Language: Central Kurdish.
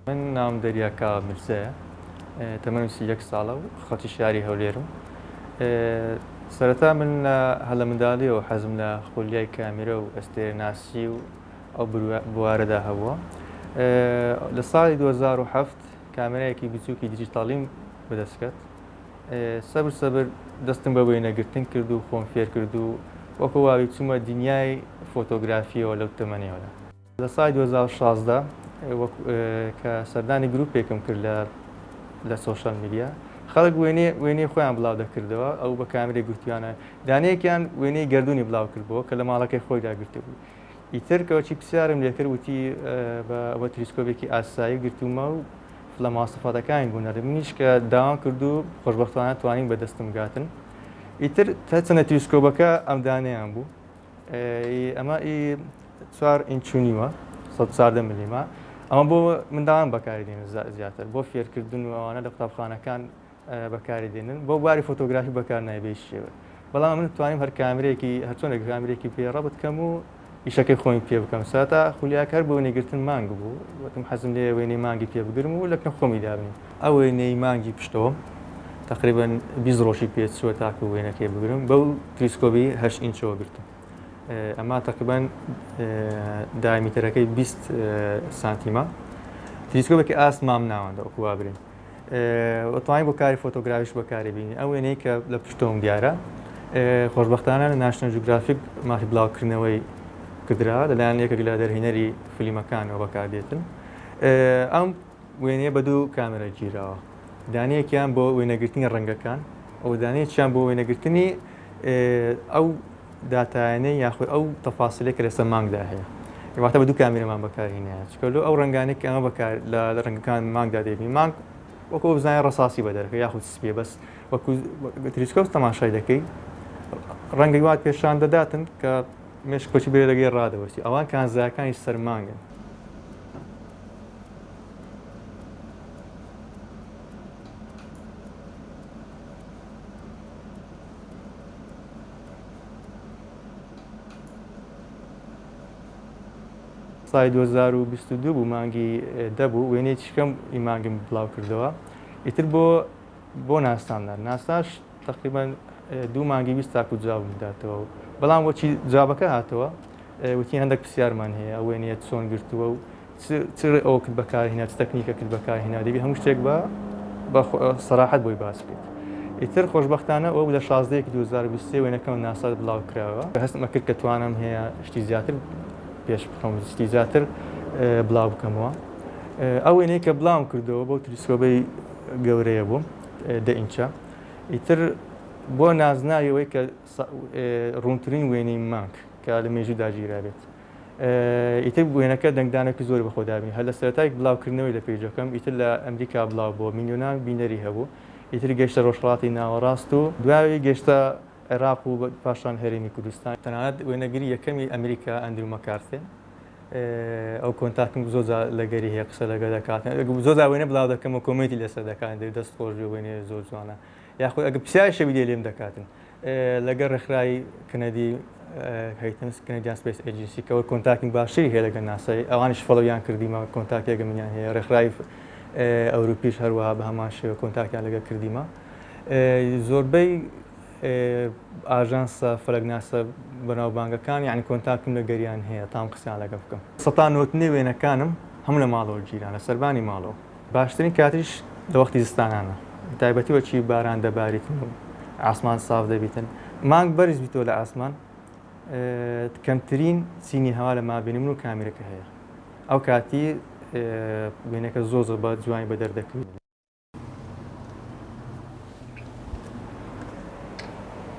من ناوم دەریا کاوە میرزایە، تەمەنم 31 ساڵە و خەڵکی شاری هەولێرم. سەرەتا من هەر لە منداڵیەوە حەزم لە خولیای کامێرە و ئەستێرەناسی و ئەو بوارەدا هەبووە. لە ساڵی 2007 کامێرایەکی بچووکی دیجیتاڵیم بەدەست کەت. سەبر سەبر دەستم بە وێنەگرتن کرد و خۆم فێر کرد و وەکو واوی چوومە دنیای فۆتۆگرافیەوە لەو تەمەنەوە. لە ساڵی 2016 وەک کە سەردانی گروپێکم کرد لە لە social media خەڵک وێنەی وێنەی خۆیان بڵاو دەکردەوە ئەو بە کامێرەی گرتویانە دانەیەکیان وێنەی گەردوونی بڵاو کردبووە کە لە ماڵەکەی خۆیدا گرتبوو ئیتر کەوەچی پرسیارم لێکرد وتی بە ئەوە تلیسکۆبێکی ئاسایی گرتوومە و لە ماسەفاتەکانی بوون منیش کە داوام کرد و خۆشبەختانە توانیم بە دەستم گاتن ئیتر هەرچەندە تلیسکۆبەکە ئەم دانەیان بوو ئەمە ئی چوار ئینچ و نیوە 114 ملیمە ئەمە بۆ منداڵان بەکاری دێنن زیاتر بۆ فێرکردن و ئەوانە لە قوتابخانەکان بەکاری دێنن بۆ بواری فۆتۆگرافی بەکار نایبێ شێوە بەڵام من توانیم هەر کامرێکی هەرچۆنێک کامرێکی پێ ڕەبت کەم و ئیشەکەی خۆم پێ بکەم ساتا خولیاک هەر بۆ وێنەگرتن مانگ بوو وتم حەزم لێ وێنەی مانگی پێ بگرم و لەکنە خۆمی دابنیم ئەو وێنەی مانگی پشتەوەم تەقریبەن 20 ڕۆژی پێ چووە تاکو وێنەکەی بگرم بەو تلیسکۆبی هەشت ئینچەوە گرتم ئەمە تەقریبەن diameter ەکەی 20 سانتیمە تلیسکۆبێکی ئاست مام ناوەندە وەکو وا برێن توانین بۆ کاری فۆتۆگرافیش بەکاری بینی ئەو وێنەی کە لە پشتەوەم دیارە خۆشبەختانە لە ناشنەل جوگرافیک مافی بڵاوکردنەوەی کردرا لەلایەن یەکێک لە دەرهێنەری فیلمەکانەوە بەکاردێتن ئەم وێنەیە بە دوو کامێرا گیراوە دانەیەکیان بۆ وێنەگرتنی ڕەنگەکان ئەو دانەیەکیان بۆ وێنەگرتنی ئەو داتایانەی یاخود ئەو تەفاسیلەی کە لەسەر مانگدا هەیە واتە بە دوو کامێرەمان بەکارهێنایە چونکە لۆ ئەو ڕەنگانەی کە ئەمە بەکار لە ڕەنگەکان مانگدا دەیبینی مانگ وەکو بزانین ڕەساسی بە دەرەکە یاخود سپیە بەس وەکو تلیسکۆپ تەماشای دەکەی ڕەنگی وات پێشان دەداتن کە مێشک کۆچی بێ لەگەی ڕادەوەستی ئەوان کانزاکانی سەر مانگن. ساڵی 2022 بوو مانگی دە بوو وێنەیەکی کەم ئی مانگم بڵاو کردەوە ئیتر بۆ بۆ ناسام نارد ناساش تقریبا دوو مانگی 20 تاکو جوابم بداتەوە بەڵام وەچی جوابەکە هاتەوە وتی هەندێک پرسیارمان هەیە ئەو وێنەیە چۆن گرتووە و چ ئەوکت بەکارهێنا چ تەکنیکەکت بەکارهێنا دەبی هەموو شتێک بە بە سەراحەت بۆی باس بکەیت ئیتر خۆشبەختانە ئەو لە 16 2023 وێنەکەم ناسا بڵاو کراوە هەستم ئەکرد کە توانم هەیە شتی زیاتر پێش بخەم شتی زیاتر بڵاو بکەمەوە ئەو وێنەی کە بڵاوم کردەوە بەو تلیسکۆبەی گەورەیە بوو دە ئینچە ئیتر بۆ نازناوی ئەوەی کە ڕوونترین وێنەی مانگ کە لە مێژوودا گیرابێت ئیتر وێنەکە دەنگدانێکی زۆری بەخۆ دابینی هەر لە سەرەتای بڵاوکردنەوەی لە page ەکەم ئیتر لە ئەمریکا بڵاو بۆ میلیۆنان بینەری هەبوو ئیتر گەشتە ڕۆژهەڵاتی ناوەڕاست و دوایی گەشتە عێراق و پاشان هەرێمی کوردستان تەنانەت وێنەگری یەکەمی ئەمریکا ئەندرو مەکارثێ ئەو contact م زۆر جار لەگەری هەیە قسە لەگەر دەکات زۆر جار وێنە بڵاو دەکەم و comment ی لەسەر دەکات دەست خۆش بێ وێنەیە زۆر جوانە یاخود ئەگە پرسیارشە بیدێ لێم دەکاتن لەگەڵ ڕێکخراوی کەنەدی هەیتنس Canadian Space Agency کەەوە contact ی باشتری هەیە لەگەڵ ناسای ئەوانیش follow یان کردیمە contact ێکە منیان هەیە ڕێکخراوی ئەوروپیش هەروەها بە هەمان شێوە contact یان لەگەڵ کردیمە زۆربەی ئاژانسە فەلەکناسە بەناوبانگەکان یعنی contact م لەگەریان هەیە تام قسەیان لەگەڵ بکەم سەتا نۆتنێ وێنەکانم هەموو لە ماڵەوە گیرانە سەربانی ماڵەوە باشترین کاتیش لە وەختی زستانانە تایبەتی وەکی باران دەباریتن و ئاسمان ساف دەبیتن مانگ بەرز بیتەوە لە ئاسمان کەمترین چینی هەوا لە مابینی من و کامیرەکە هەیە ئەو کاتی وێنەکە زۆر زۆر بە جوانی بەدەر دەکەوێت.